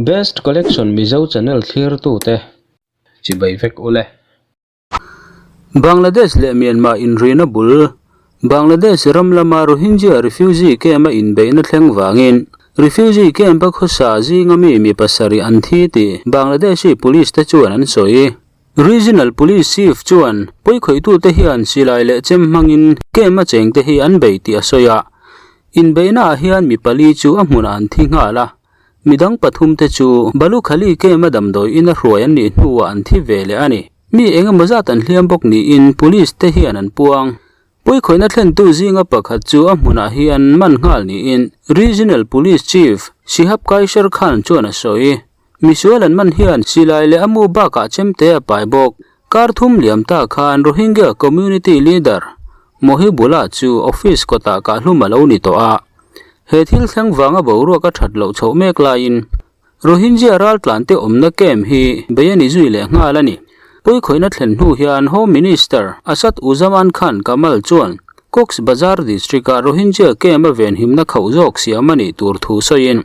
Best Collection Mizo channel thlirtute chibai vek ule. Bangladesh leh Myanmar inrina bul, Bangladesh ram lama Rohingya refugee camp a inbeihna thleng vangin refugee camp a khawsa zinga mi mi pasarih an thi tih Bangladeshi police te chuan an sawi. Regional Police Chief chuan pawikhawitute hian silai leh chem hmangin camp a chengte hi an bei tih a sawi a. Inbeihnaah hian mi pali chu a hmunah an thi nghal a. Midang pathumte chu Balukhali camp a damdawi ina hruai an nih hnuah an thi ve leh a ni. Mi eng emaw zat an hliam bawk niin Police te hian an puang. Pawikhawihna thlentu zinga pakhat chu a hmunah hian man nghal niin Regional Police Chief Shihab Kaisher Khan chuan a sawi. Misual an man hian silai leh a mu bakah chemte a pai bawk. Kar thum liam ta khan Rohingya community leader Mohibullah chu office kawtah kahhlum a lo ni tawh a. He thil thleng vanga boruak a that loh chhoh mek laiin Rohingya raltlante awmna camp hi bei a ni zui leh nghal a ni. Pawikhawihna thlen hnu hian Home Minister Asad Uzaman Khan Kamal chuan Cox's Bazar district-a Rohingya camp a venhimna khauh zawk siam a nih tur thu sawiin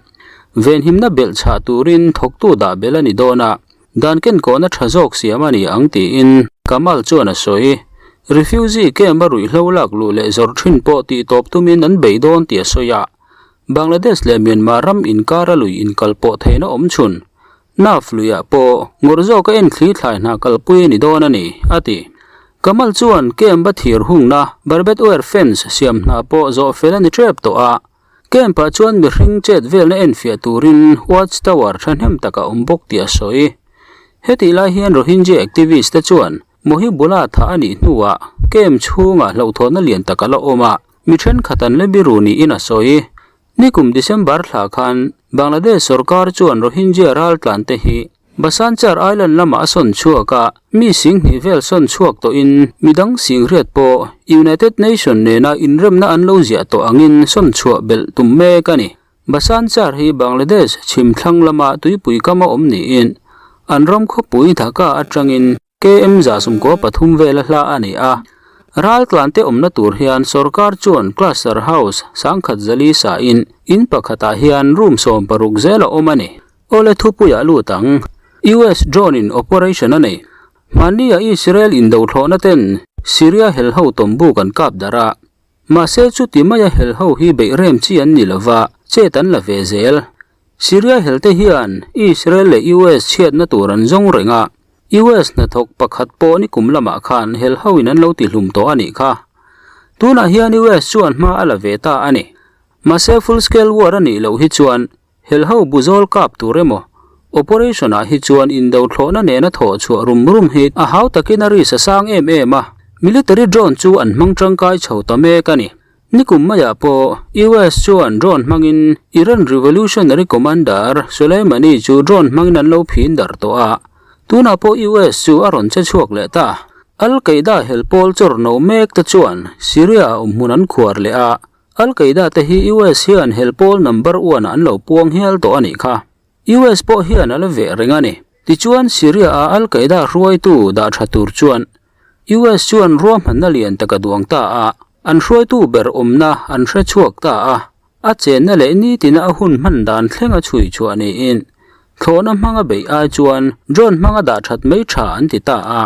venhimna belh chhah turin thawktu dah belh a ni dawn a, dan kenkawhna tha zawk siam a ni ang tiin Kamal chuan a sawi. Refugee camp a ruihhlo lak luh leh zawrh thin pawh tihtawp tumin an bei dawn tih a sawi a. Bangladesh leh Myanmar ram inkar a lui inkal pawh theihna awm chhun, Naf luiah pawh ngawrh zawka enthli thlai hna kalpui a ni dawn a ni, a ti. Kamal chuan camp a thir hungna barbed wire fence siam hna pawh zawh fel a ni tep tawh a, camp ah chuan mihring chet velna enfiah turin watch tower thahnem tak a awm bawk tih a sawi. Hetih lai hian Rohingya activist te chuan Mohibullah thah a nih hnuah camp chhungah hlauhthawnna lian tak a la awm a, Mi thenkhat an la biru niin a sawi. Nikum December thla khan Bangladesh sorkar chuan Rohingya raltlante hi Basanchar Island lamah a sawn chhuak a, mi singhnih vel sawn chhuak tawhin midang singriat pawh United Nation nena inremna an lo ziah tawh angin sawn chhuah belh tum mek a ni. Basanchar hi Bangladesh chhimthlang lama tuipui kama awm niin an ram khawpui Dhaka atangin KM 13 vela hla a ni a, raltlante awmna tur hian sorkar chuan cluster house sangkhat zali sain in pakhatah hian room 16 zel a awm a ni. Awle thupuiah lut ang. US drone in operation a nei. Hmanni a Israel indothlawhna ten Syria hel ho tawmbuk an kap darh a. Mahse chuti maia hel ho hi beih rem chi an ni lova, chet an la ve zel. Syria helte hian Israel leh US chhiatna tur an zawng reng a, US hnathawk pakhat pawh ni kum lamah khan hel hoin an lo tihlum tawh a nih kha. Tunah hian US chuan hma a la ve ta a ni. Mahse full scale war a nih loh hi chuan hel ho buzawl kap tur emaw operation ah hi chuan indo thlawhna nena thawh chhuah rum rum hi a hau takin a risk a sang em em a, military drone chu an hmang tangkai chho ta mek a ni. Nikum maiah pawh US chuan drone hmangin Iran Revolutionary Commander Soleimani chu drone hmangin an lo phin darh tawh a, tunah pawh US chu a rawn che chhuak leh ta. Al Qaeda hel pawl chawr no mek te chuan Syria ah awmhmun an khuar leh a, Al Qaeda te hi US hian hel pawl number one ah an lo puang hial tawh a nih kha. US pawh hian a la veh reng a ni. Tichuan Syria a Al Qaeda hruaitu dah tha tur chuan US chuan ruahmanna lian tak a duang ta a, an hruaitu ber awmna an hre chhuak ta a, a chenna leh nitina a hun hman dan thleng a chhui chhuah niin thlawhna hmanga beih ai chuan drone hmanga dah that mai tha an ti ta a,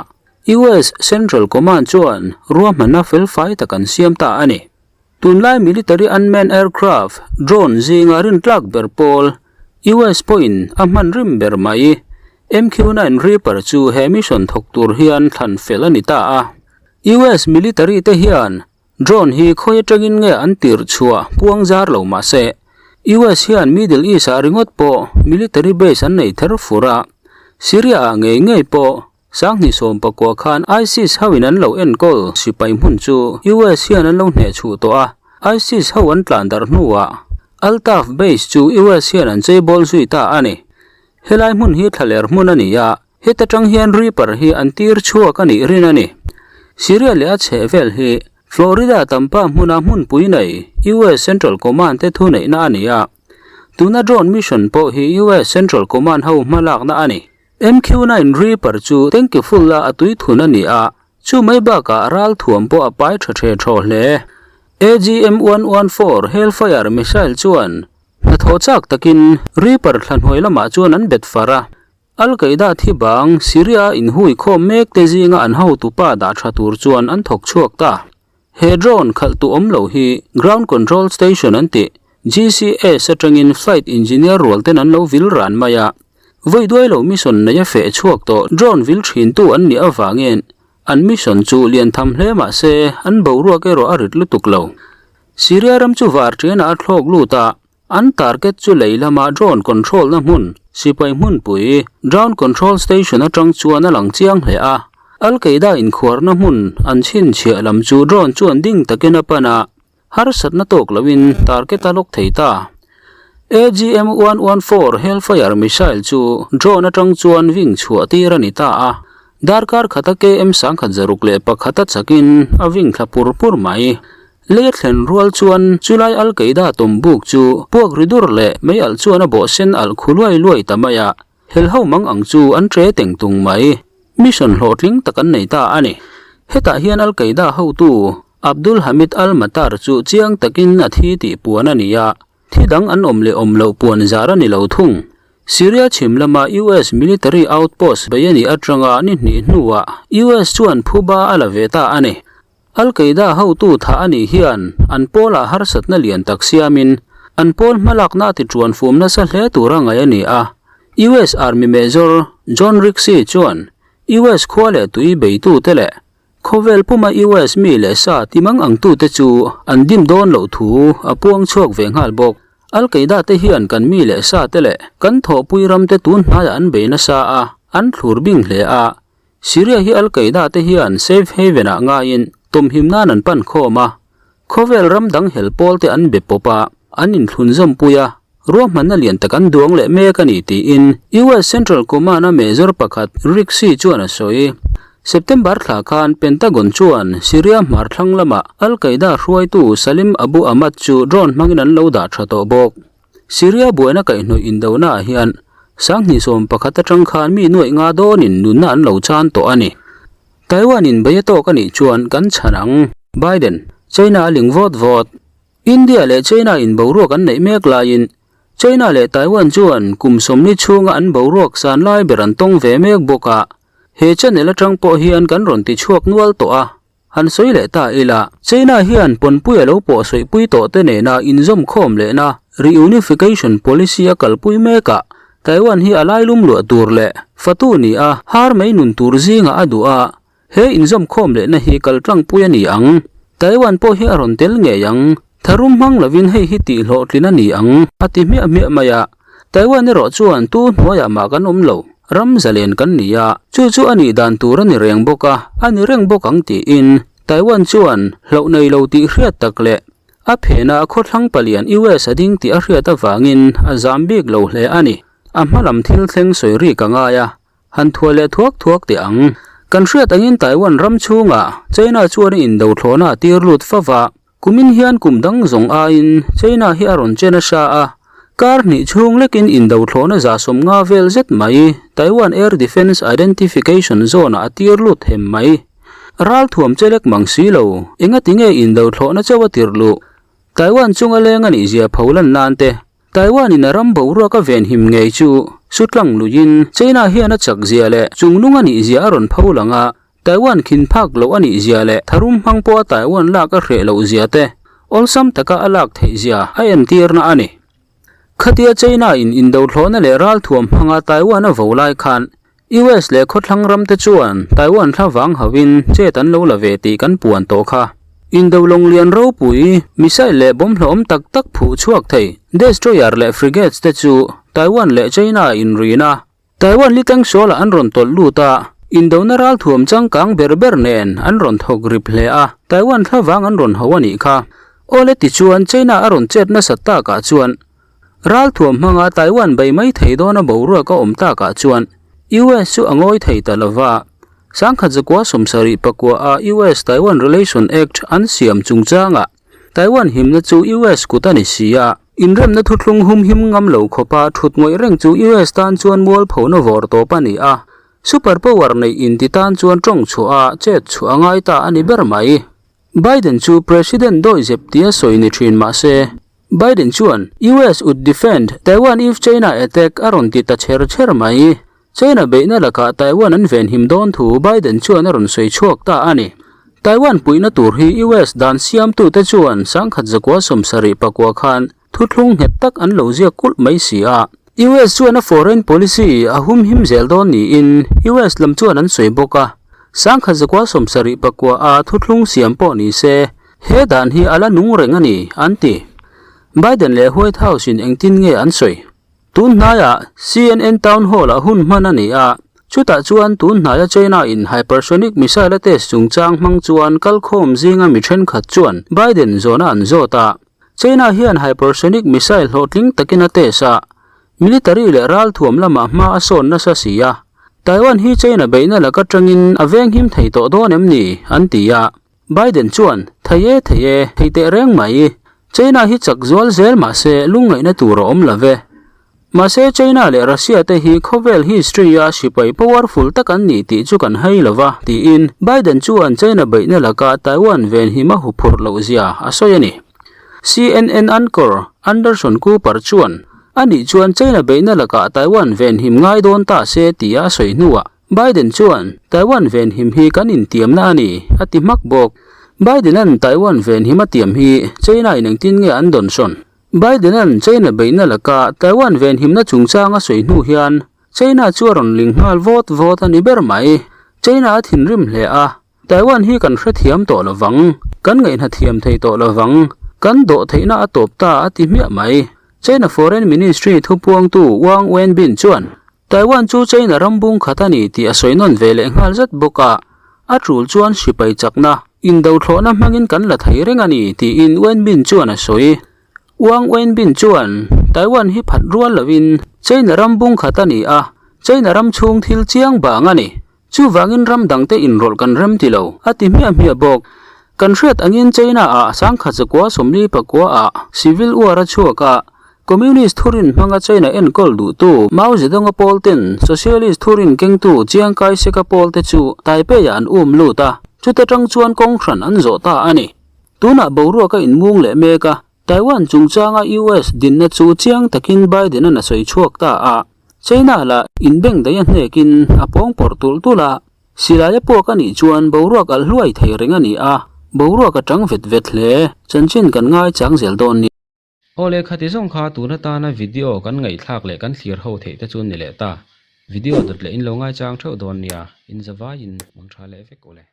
US Central Command chuan ruahmanna felfai tak an siam ta a ni. Tunlai military unmanned aircraft, drone, zinga rintlak ber pawl, US pawhin a hman rim ber mai. MQ-9 Reaper chu he mission thawk tur hian thlan fel a ni ta a. US military te hian drone hi khawi atangin nge an tirh chhuah puang zar lo mah se, US hian Middle East-ah ringawt pawh military base an nei ther fur a, Syria-ah ngei ngei pawh 2019 khan ISIS ho in an lo enkawl sipai hmun chu US hian an lo hneh chhuh tawh a, ISIS ho an tlan darh hnuah Al-Taf base chu US hian an cheibawl zui ta a ni. Helai hmun hi thlaler hmun a ni a, heta tang hian Reaper hi an tir chhuak a nih rin a ni. Syria leh a chhehvel hi Florida Tampa hmuna hmunpui nei US Central Command te thuneihna a ni a, tuna drone mission pawh hi US Central Command ho hmalakna a ni. MQ-9 Reaper chu tanki full a a tui thun a ni a, chu mai bakah ral thuam pawh a pai tha the thaw hle. AGM-114 Hellfire missile chuan. Hnathawh chak takin Reaper thla hnuai lamah chuan an bet far a. Al-Qaeda thi bang Syria-a inhui khawm mek te zinga an hotupa dah tha tur chuan an thawk chhuak ta. He drone khalh tu awm lo hi Ground Control Station an tih, GCS, atangin flight engineer rual ten an lo vil ran mai a. Vawi duai lo mission nei a feh chhuak tawh drone vil thin tu an nih avangin an mission chu lian tham hle mah se an boruak erawh a rit lutuk lo. Syria ram chu var tianah a thlawk lut a, an target chu lei lama drone control na hmun, sipai hmunpui, Ground Control Station atang chuan a lang chiang hle a. Al-Qaeda inkhuarna hmun an chhinchhiah lam chu drone chuan ding takin a pan a, harsatna tawk loin target a lawk thei ta. AGM-114 Hellfire missile chu drone atang chuan ving chhuah tir a ni ta a, darkar khata KM 1101 a chakin a ving thla pur pur mai. Lei a thlen rual chuan chulai Al-Qaeda tawmbuk chu puak ri dur leh mei alh chuan a bawh sen alh khu luai luai ta mai a, hel ho mang ang chu an tre teng tung mai. Mission hlawhtling tak an nei ta a ni. Hetah hian Al-Qaeda hotu Abdul Hamid al-Matar chu chiang takin a thi tih puan a ni a, thi dang an awm leh awm loh puan zar a ni lo thung. Syria chhim lama US military outpost bei a nih atanga ni hnih hnuah US chuan phuba a la ve ta a ni. Al-Qaeda hotu thah a nih hian an pawlah harsatna lian tak siamin an pawl hmalakna a tiṭuan fum nasa hle tura ngaih a ni a. US Army Major John Rixey chuan US khua leh tui beitute leh khawvel puma US mi leh sa timang angtute chu an dim dawn loh thu a puang chhuak ve nghal bawk. Al-Qaeda te hian kan mi leh sa te leh kan thawhpui ram te tun hnaiah an bei nasa a, an thlur bing hle a. Syria hi Al-Qaeda te hian safe haven ah ngaiin tawmhim nan an pan khawm a, khawvel ram dang hel pawl te an be pawp a, an inthlun zawmpui a, ruahmanna lian tak an duang leh mek a ni tiin US Central Command a major pakhat Rick See chuan a sawi. September thla khan Pentagon chuan Syria hmar thlang lama Al-Qaeda hruaitu Salim Abu Ahmad chu drone hmangin an lo dah tha tawh bawk. Syria buaina kaihhnawih indonaah hian 2011 atang khan mi nuaih nga dawnin nunna an lo chan tawh a ni. Taiwan in bei a tawk a nih chuan kan chhan ang. Biden, China a ling vawt vawt. India leh China in boruak an neih mek laiin China leh Taiwan chuan kum 40 chhunga an boruak san lai ber an tawng ve mek bawk a, he channel atang pawh hian kan rawn ti chhuak nual tawh a. Han sawi leh ta ila, China hian pawnpui a lo pawh sawihpui tawh te nena inzawm khawm lehna reunification policy a kalpui mek a, Taiwan hi a lailum luah tur leh fatu ni a har mai nun tur zingah a duh a, he inzawm khawm lehna hi kal tlangpui a ni ang. Taiwan pawh hi a rawn tel ngei ang, tharum hmang lovin hei hi tih hlawhtlin a ni ang, a ti hmiah hmiah mai a. Taiwan erawh chuan tu hnuaiah mah kan awm lo, ram zalen kan ni a, chu chu a nih dan tur a ni reng bawk a, a ni reng bawk ang tiin Taiwan chuan hlauh nei lo tih hriat tak leh a phenah khawthlang palian US a ding tih a hriat avangin a zam bik lo hle a ni. A hma lam thil thleng sawi rik a ngai a, han thuai leh thuak thuak teh ang. Kan hriat angin Taiwan ram chhungah China chuan a indo thlawhna a tir lut fo va, Kumin hian kum dang zawng aiin China hi a rawn che nasa a, kar hnih chhung lekin indo thlawhna 50 vel zet mai Taiwan Air Defence Identification Zone-ah a tir lut hem mai. Ral thuam che lek mang si lo, engati nge indo thlawhna chauh a tir luh? Taiwan chunga leng a nih zia pho lan nan te, Taiwan-in a ram boruak a venhim ngei chu sutlang luiin China hian a chak zia leh chungnung a nih zia a rawn pho lang a, Taiwan khin phak loh a nih zia leh tharum hmang pawha Taiwan lak a hreh loh zia te awlsam taka a lak theih zia a entirna a ni. Khatia China-in indo thlawhna leh ralthuam hmanga Taiwan a vo lai khan US leh khawthlang ram te chuan Taiwan thla vang hauhin chet an lo la ve tih kan puan tawh kha. Indo lawng lian ropui, missile leh bomb hlauhawm tak tak phuh chhuak thei destroyer leh frigates te chu Taiwan leh China inrina Taiwan liteng sualah an rawn tawlh lut a, indona ralthuam changkang ber ber nen an rawn thawk rip hle a, Taiwan thlavang an rawn ho a nih kha. Awle tichuan China a rawn chet nasat takah chuan ralthuam hmanga Taiwan bei mai thei dawna boruak a awm takah chuan US chu a ngawi thei ta lova, 1974 a US-Taiwan Relation Act an siam chungchangah Taiwan himna chu US kut a ni si a, inremna thuthlung humhim ngam lo khawpa thut ngawih reng chu US tan chuan mualphona vawr tawp a ni a, super power neih inti tan chuan tawng chhuah a chet chhuah a ngai ta a ni ber mai. Biden chu President dawihzep tia sawi ni thin mah se, Biden chuan US would defend Taiwan if China attack a rawn ti ta chher chher mai. China beihna lakah Taiwan an venhim dawn thu Biden chuan a rawn sawi chhuak ta a ni. Taiwan puihna tur hi US dan siamtute chuan 1974 khan thuthlung nghet tak an lo ziak kulh mai si a. US chuan a foreign policy a humhim zel dawn niin US lam chuan an sawi bawk a. 1974 a thuthlung siam pawh ni se, he dan hi a la nung reng a ni, an ti. Biden leh White House in engtin nge an sawi? Tun hnaiah CNN Town Hall-ah hun hman a ni a, chutah chuan tun hnaia China-in hypersonic missile a test chungchang hmang chuan kalkhawm zinga mi thenkhat chuan Biden zawhna an zawt a. China hian hypersonic missile hlawhtling takin a test a, military leh ralthuam lamah hma a sawn nasa si a. Taiwan hi China beihna laka tangin a venghim thei tawh dawn em ni? an ti a. Biden chuan, Thei e, thei e, thei teh reng mai. China hi chak zual zel mahse lungngaihna tur a awm lo ve. Mahse China leh Russia te hi khawvel history a sipai powerful tak an ni tih chu kan hai lo va, tiin Biden chuan China beihna laka Taiwan venhim a huphurh loh zia a sawi a ni. CNN anchor Anderson Cooper chuan, Anih chuan China beihna lakah Taiwan venhim ngai dawn ta se tia a sawi hnuah Biden chuan, Taiwan venhim hi kan intiamna a ni, a ti hmak bawk. Biden-a'n Taiwan venhim a tiam hi China-in engtin nge an dawnsawn? Biden-a'n China beihna laka Taiwan venhimna chungchang a sawi hnu hian China chu a rawn ling nghal vawt vawt a ni ber mai. China a thinrim hle a, Taiwan hi kan hrethiam tawh lo vang, kan ngaihna thiam thei tawh lo vang, kan dawh theihna a tawp ta a ti hmiah mai. China Foreign Ministry thupuangtu Wang Wenbin chuan, Taiwan chu China ram bung khat a ni tih a sawi nawn ve leh nghal zat bawk a, a tul chuan sipai chakna, indothlawhna hmangin kan la thei reng a ni tiin Wenbin chuan a sawi. Wang Wenbin chuan, Taiwan hi phat rual loin China ram bung khat a ni a, China ram chhung thil chiang bang a ni. Chuvangin ram dangte inrawlh kan rem ti lo, a ti hmiah hmiah bawk. Kan hriat angin China-ah 1949 ah Civil War a chhuak a, Communist thurin hmanga China enkawl duhtu Mao Zedong-a pawl ten Socialist thurin kengtu Chiang Kai-shek-a pawl te chu Taipei-ah an um lut a, chuta tang chuan kawng hran an zawh ta a ni. Tunah boruak a inmung leh mek a, Taiwan chungchanga US dinna chu chiang takin Biden-a'n a sawi chhuak ta a. China lah inbeng daih a hnekin a pawng pawrh tulh tulh a, silai a puak a nih chuan boruak alh hluai thei reng a ni a, boruak a tang vet vet hle, chanchin kan ngai chang zel dawn ni. Aw leh khati zawng kha tun atana video kan ngaihthlak leh kan thlir ho theih te chu ni leh ta. Video dawt leh in lo ngaichang theuh dawn nia, in zavaiin mang tha leh vek ule.